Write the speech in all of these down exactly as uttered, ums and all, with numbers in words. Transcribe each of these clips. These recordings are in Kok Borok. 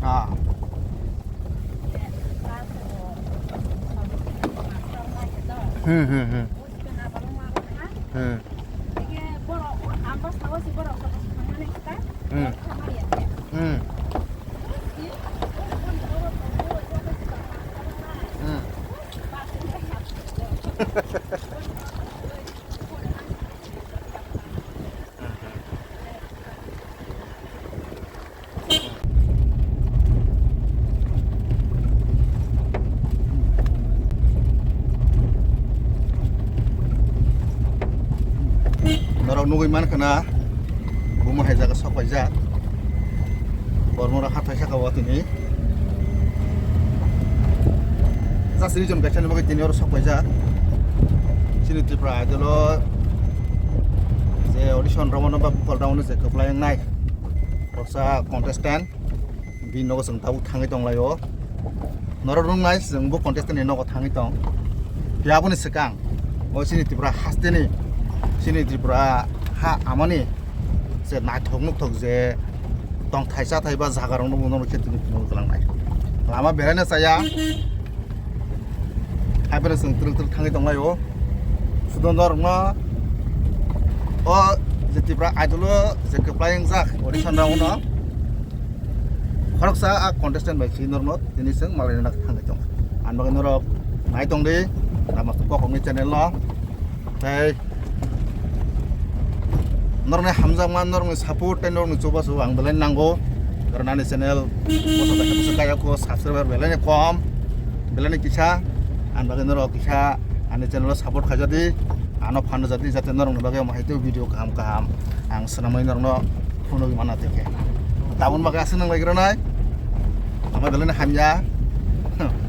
Ah. Hmm, hmm, hmm. Hmm. Hmm. Hmm. Norok nugwi mankha na, bumo hai jaga sok paijak. Bormora hathai saka o tini. Just region kaisa ni bagwi tini oro sok paijak. Chini Tripura Idol o je audition rwmano ba vocal round o je kwplai wngnai. Khoroksa contestant, bini nogo chwng tabuk thangwi tonglaio. Norok nuknai chwng bo contestant ni nogo thangwi tong. Phiya aboni swkang o chini Tripura hasteni, chini Tripura ha amani je naithok nukthok je tongthai chathai ba jaga rokno bo norok khe tini phunuk gwnangnai. Lama belaino chaya. Hai phano chwng twrwk twrwk thangwi tonglaio. Sudo norokno o je Tripura Idol o je kwplai wngjak audition round o khoroksa a contestant bai si norokno tini chwng malaina thangwi tongo. Ani bagwi norok nai tongdi Ramastu Kokokni channel no. Tei norokni hamjakma, norokni support tei norokni chubachu ang belai nango. Karon ani channel bosong kaisa bosong kaya kho, subscriber belai ni kom, belai ni kisa. Ani bagwi norok kisa ani channel o support khaijadi, ano phan rwjadi, jate norokni bagwi omo hai tei video kaham kaham ang swnamwi norokno phunugwi manna tei khe. Tabukni bagwi aswk nang lai rwnai. Omo belai ni hamya.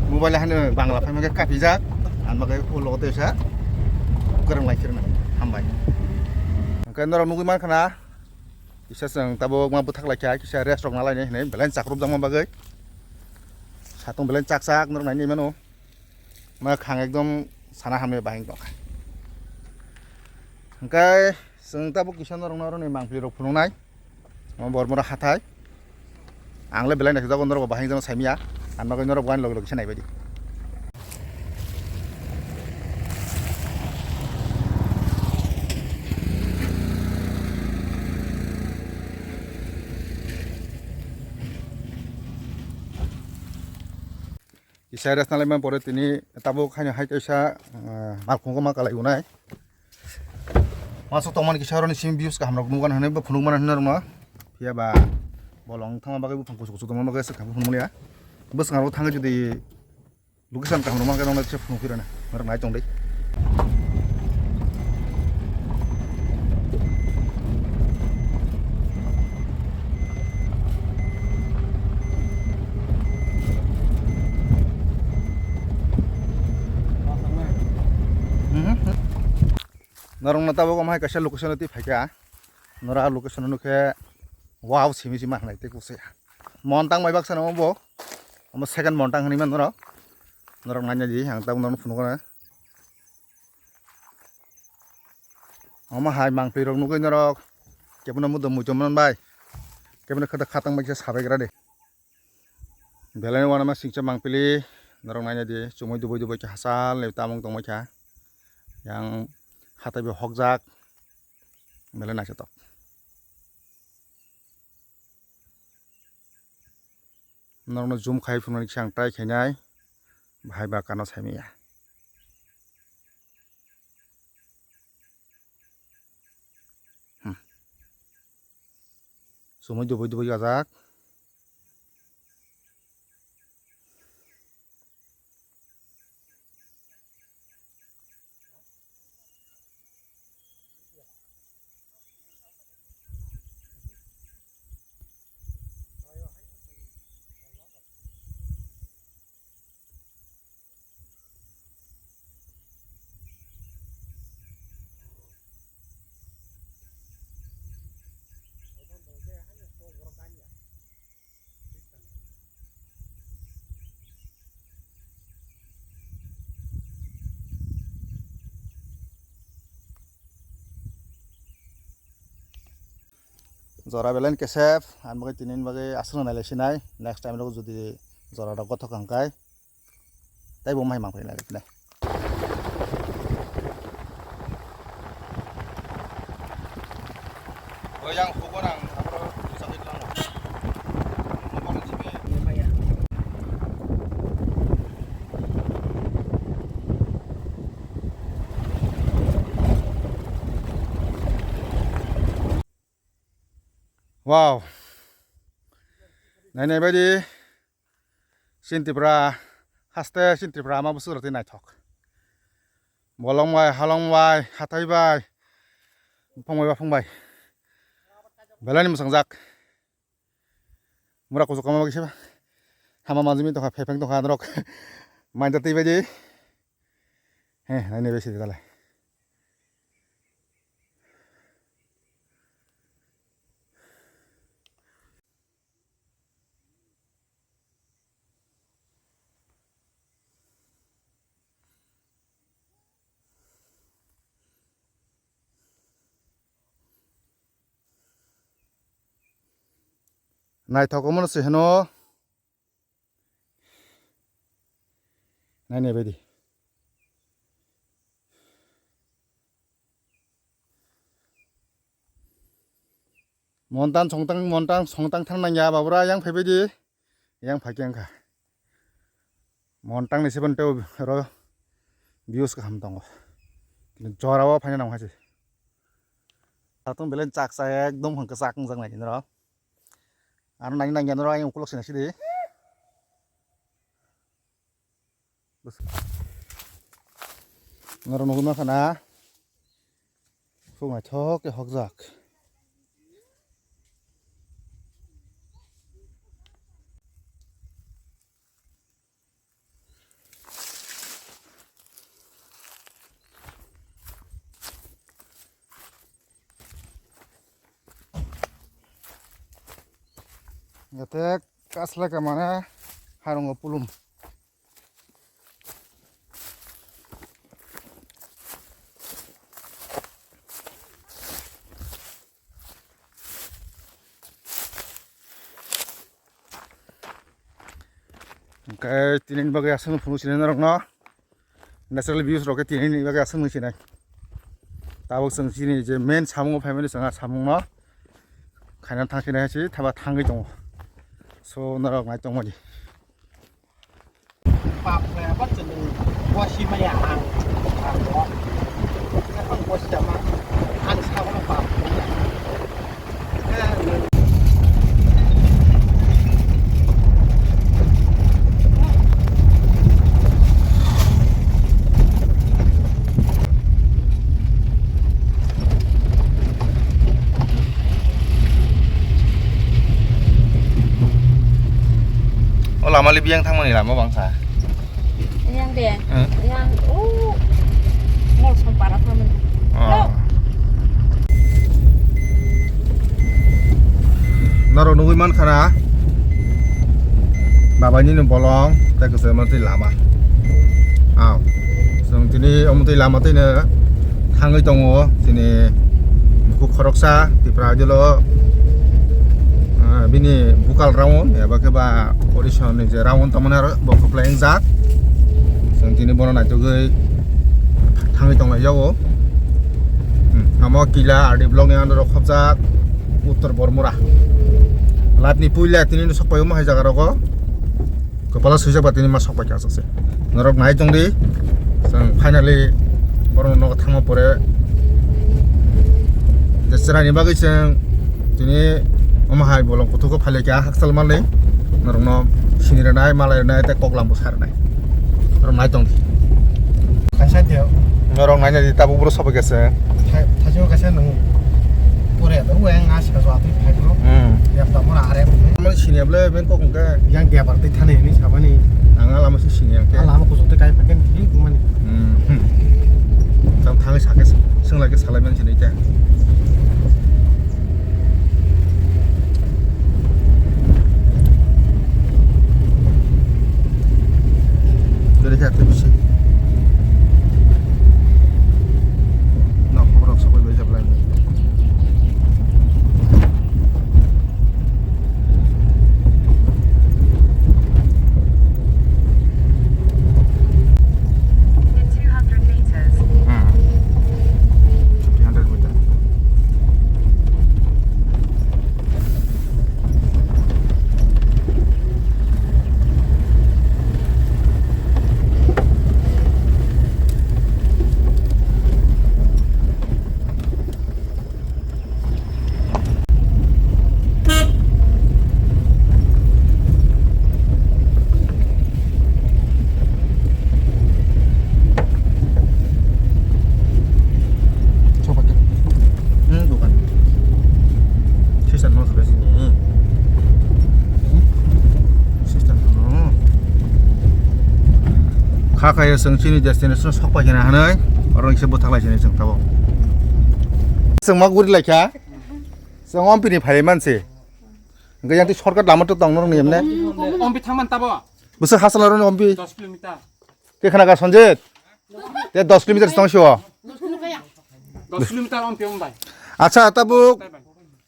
Mobile hai no Bangla phaima khe kapijak. Ang bagwi ulo tei sa kwrwng lai khirna hambai. Hwnkhe norok nugwi mankha na, kisa chwng tabuk ma bwthak lai kha, kisa rest rok na lainai hinwi belai chak rwjakma bagwi. Satung belai chak chak norok nainai mano. Ma khang ekdom sana hamya bahai tongkha. Hwnkhe chwng tabuk kisa norok norokni mangpili rok phunuknai. Omo Bormora hathai. Ang le belai naisajak, norok bo bahai jano saimanya. Ang bagwi norok bo ani loge loge se naibaidi. Kisa rest nalaimani pore tini tabuk haino hai kaisa, ah, malkhungo ma kalai unai. Masuk tongmani kisa oroni simi views kaham rok nukgana hinwi bo phunukmani hinwi norokno. Phiya ba bolong thangma bagwi buphang kuchuk kuchuk tongma bagwi swkang phunukmani ya. Bwskango thangwi jodi location kaham rok mankhe norokno se phunukgwi rwna. Norok nai tongdi. Mhm. Norokno tabuk omo hai kaisa location o twi phaikha. Norok a location o nukhe, wow, simi simi ma hinwi tei kuchuk. Montang bai baksa no bo. Omo second montang hinwi man norok. Norok naina di, ang tabuk norok phunukgana. Omo hai mangpili rok nugwi norok kebono muitu muitu man bai. Kebono khata khatang bai khe sabai gra de. Belai uanama singcha mangpili norok naina di, chumui dubui dubui khe hachal ni tamung tongbai kha. Yang hatai bai hokjak belai naithotok. Norokno zoom khai phunuknani kisa ang try khainai, bahai ba kano saimanya. Hmm. Chumui dubui dubui gajak. Jora belai kesep, ang bagwi tini bagwi aswk nailai sinai. Next time rok jodi jora rok gothok hwnkhe, tei bo mai mangphi nailai sinai. Yang hugo nang, abro, Wow. Nainai baidi, chini Tripura, haste chini Tripura ama bwswk rok twi naithok. Bolong bai, halong bai, hathai bai, buphang bai, baphang bai. Belai ni mwsang jak. Mura kuchuk kama bagwi seba. Hama manjimi tongkha, phepeng tongkha norok. Mainta twi baidi. He, nainai bai sidi dalai. Naithok omono se hwno. Nainai baidi. Montang songtang, montang songtang thang nangya babura, yang phaibaidi, yang phaikhe wngkha. Montang ni sebon teo ro views kaham tongo. Kintu jora o phaina nang haise. Satung belai chak chak ekdom hwnkhe chak wngjak nai kintu ro. Ano nai nangya noro ayang ukulok sina sidi. Noro nugwi mankha na. Suk naithok khe hokjak. Yate kaslai ka mane harungo pulum. Hwnkhe tini ni bagwi aswk phunuk sinai norokno natural views rok khe tini ni bagwi aswk nung sinai. Tabuk chwng chini je main samung o phaimani chwng a samung no khaina thang sinai hai se thaba thangwi tongo. So norok nai tongmani. Pap kaya ba chwng bosi maya ang. Ang bo. Ang bosi jama. Ang sa bono pap. O lama le biyang thangmani lama bangsa. Yang de. Hmm? Yang, oh, mol som para thangmani. Oh. Hello. Norok nugwi mankha na, babaini ni bolong tei kwchwima twi lama. Aw, chwng tini omo twi lama twi no thangwi tongo chini bukhuk khoroksa Tipra Idol o, ah, bini vocal round eba khe ba audition ni je round tongmani aro bo kwplai wngjak. Chwng tini bono naitugwi thangwi tonglai jago. Hmm, amo Kila R D block ni under o khopjak Uttor Bormura. Live ni puila tini no sokpai omo hai jaga rogo. Kwpala swijak ba tini ma sokpai kha aswk se. Norok nai tong di. Chwng finally borok nogo thangma pore je chwraini bagwi chwng tini omo hai bolong kuthuk o phai lai kha hakchal manwi. Norok no sini rwnai, malai rwnai tei koklam bo sa rwnai. Norok nai tong di. Kaisa teo. Norok nai nai di tabuk boro sobai kha se. Thai-, thaising kaisa nung pore to, weng a sika jua twi phai bro. Hmm. Yap ta mora are. Mani sini able ben kok hwnkhe. Yang dia bar twi thani ni sabani. Ang a lama se sini yang khe. A lama kusuk twi kai phakin thik mani. Hmm. Tam thangwi sakhe swnglai khe salai mani sini khe. Dari khe atwi bisi. Nok borok sokoi bai jablai. Hakhe chwng chini destination sok pai khe na hinwi oro kisa bwthak lai sini chwng tabuk. Chwng ma guri lai kha. Chwng ompini phai man se. Hwnkhe yang twi shortcut lama to tong norok ni emne. Ompi thangman tabo. Bwswk hasal norok ni ompi. Dos kilometer. Ke khna ka Sanjit. Te dos kilometer tong sio. Dos kilometer ompi ombai. Acha tabuk.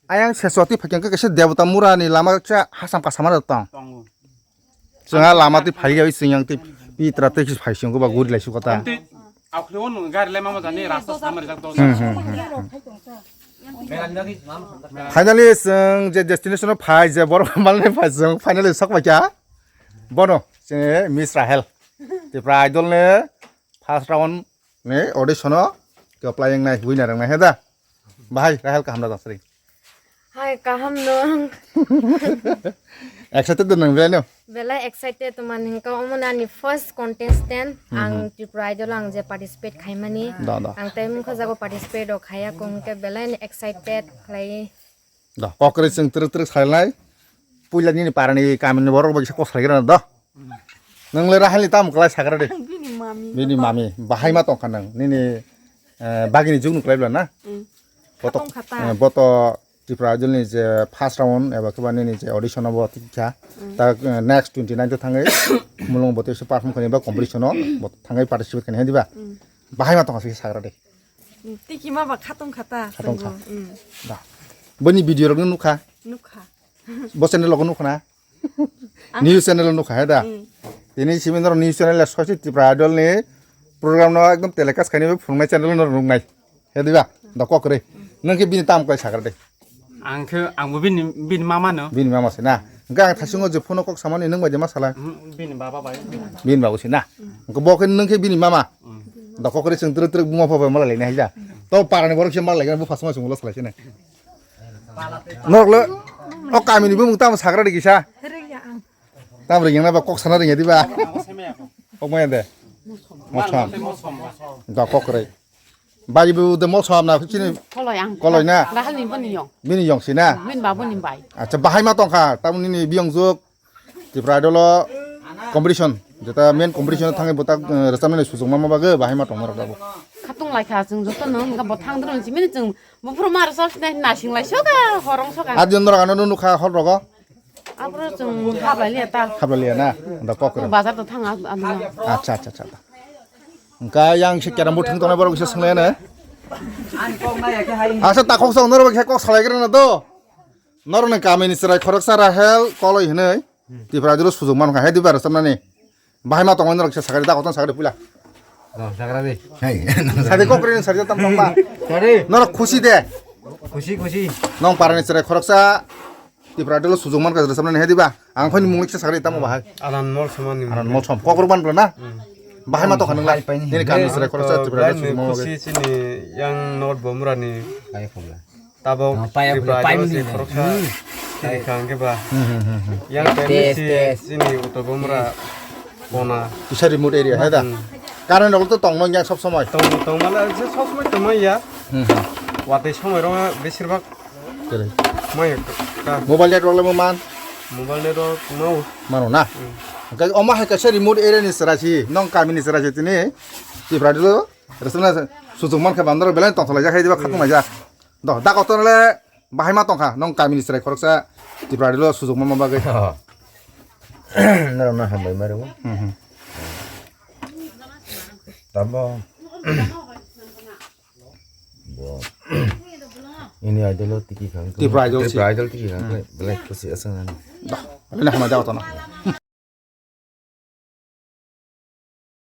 Ayang seswati phai khe kaisa debota mura ni lama kisa hasam kasama tong. Tongo. Chwng a lama twi phai yawi chwng yang twi pitra twi phai siyong ba guri lai sukota. Tei akhli o nwng gari lai mama jani rasta samar jak dos. Hmm, hmm, hmm, hmm. Finally chwng je destination o phai je borok malni phai chwng finally sok pai kha. Bono chini Miss Rahel. Tipra Idol ni first round ni audition o khe apply wngnai winner wngnai he da. Bahai Rahel kaham da jasri. Hai, kaham no. Excited da nang belai no? Belai excited man hingka omo ani first contestant. Hmm, ang hmm. Tripura Idol ang je participate khaimani. Da, da. Ang tai mukha jago participate o khaya ko hingke belai ni excited khlai. Da, kokri chwng twrwk twrwk sailai. Puila nini parani kamini borok bai kisa kok salai gra da. Nwng le Rahel ni tamo kwlai sagra de. Bini mami. Bini mami. Bahai ma tongkha nang. Nini, eh, bagini jugnu kwlai bla na? Mm. Boto, Khatong khata. Eh, boto Tripura Idol ni je first round eba khe ba nini je audition o bo tikha. Mm. Ta, eh, next twenty nine to thangwi mulung boto se perform khani ba competition o bo thangwi participate khani diba? Mm. Bahai ma tongkha se sagra de. Mm, tiki ma ba khatong khata. Khatong kha. Swngo. Mm. Da. Boni video rok nukha. Nukha. Bo channel rok nukha na. Ang News channel nukha he da. Hmm. Tini simi norok news channel ya sosi Tripura Idol ni program no ekdom telecast khaini phunuknai channel no nuknai. He diba? Da kokre. Nang khe bini tam kai sagra de. Ang khe, ang bo bini, bini mama no. Bini mama se na. Hingke ang thasingo je phone kok samani nang bai de ma sala. Hmm, bini baba bai. Bini baba se na. Hingke bo khe nang khe bini mama. Hmm. Da kokre chwng truk truk buma pha bai mala leni hai da. To parani borok se mala leni bo phasma sung lo sala se na. Norok le o kamini bumung tamo sagra de kisa. Tam ring na ba kok sana ring diba. Kok maya de. Mosom. Da kok re. Bari bu de mosom na chini Koloi ang. Koloi na. Rahel ni boni yong. Bini yong si na. Min babu ni bai. Acha bahai ma tongkha. Tam nini biyong juk. Tripura Idol o competition, jeta main competition o thangwi bwtak, eh, rwchapnani suchuk manma bagwi bahai ma tongma rok abo. Khatung lai kha chwng joto no, hwnkha bo thang drum simi chwng buphuru ma rwchap sinai nasing lai soka, horong soka. Adi norok ano nukha hor rogo. Abro chwng hablai liya ta. Hablai liya na, da kok rw. Bazar to thang a, ano. Acha, acha, acha. Hwnkha yang se carrom board thwng tongnai borok kisa swnglaiyana. Asa takhok sa norok khe kok salai grana do. Norokni kamini chwrai khoroksa Rahel Koloi hinwi Tripura Idol o sujuk mankha, he diba rwchapnani. Bahai ma tongmani norok kisa sakari, da kotor sakari puila. Oh, sakari. Hai. Sadi kokri ni sadi tam tongma. Sorry. Norok khusi de. Khusi, khusi. Nong parani chwrai khoroksa Tripura Idol o sujuk mankha rwchapnani, he diba? Ang phani mungni kisa sakari tamo bahai. Alan mol samani. Alan mol sam. Kokro ban na? Hmm. Bahai ma tongkha nang lai. Hai, paini. Nini kamini chwrai khoroksa Tripura Idol o sujuk mankha. Khusi chini yang North Bomrani. Hai, khobla. Tabok ah, paya Tripura bole, pai Adivasi mani. Khoroksa hmm. Chini kha hwnkhe ba. Hmm, hmm, hmm, hmm. Yang test, kaini si test. Chini Uttor Bomra kona. Kisa remote area, hai da? Hmm. Current rok to tongno yang sob somoi. Tong, tong mala je sob somoi tongma ya. Hmm, hmm. Watwi somoi ro besir bak. Kere. Mai ka. Mobile network le mo man. Mobile network mau. Mano na. Hmm. Hwnkhe omo hai kaisa remote area ni chwrai si, nong kami ni chwrai si tini. Tripura Adivasi rwchapna sujuk mankha ba norok belai tongthok laijak hai diba khatung laijak. Do, da kotor le bahai ma tongkha, nong kamini chwrai khoroksa Tripura Adivasi o sujuk manma bagwi. Norokno hambai ma rwo. Hmm, hmm. Tamo. Bo. Ini idol o tiki kha. Tripura Idol si. Tripura Idol tiki kha. Hmm. Belai khusi aswk nani. Do, belai hambai da kotor no.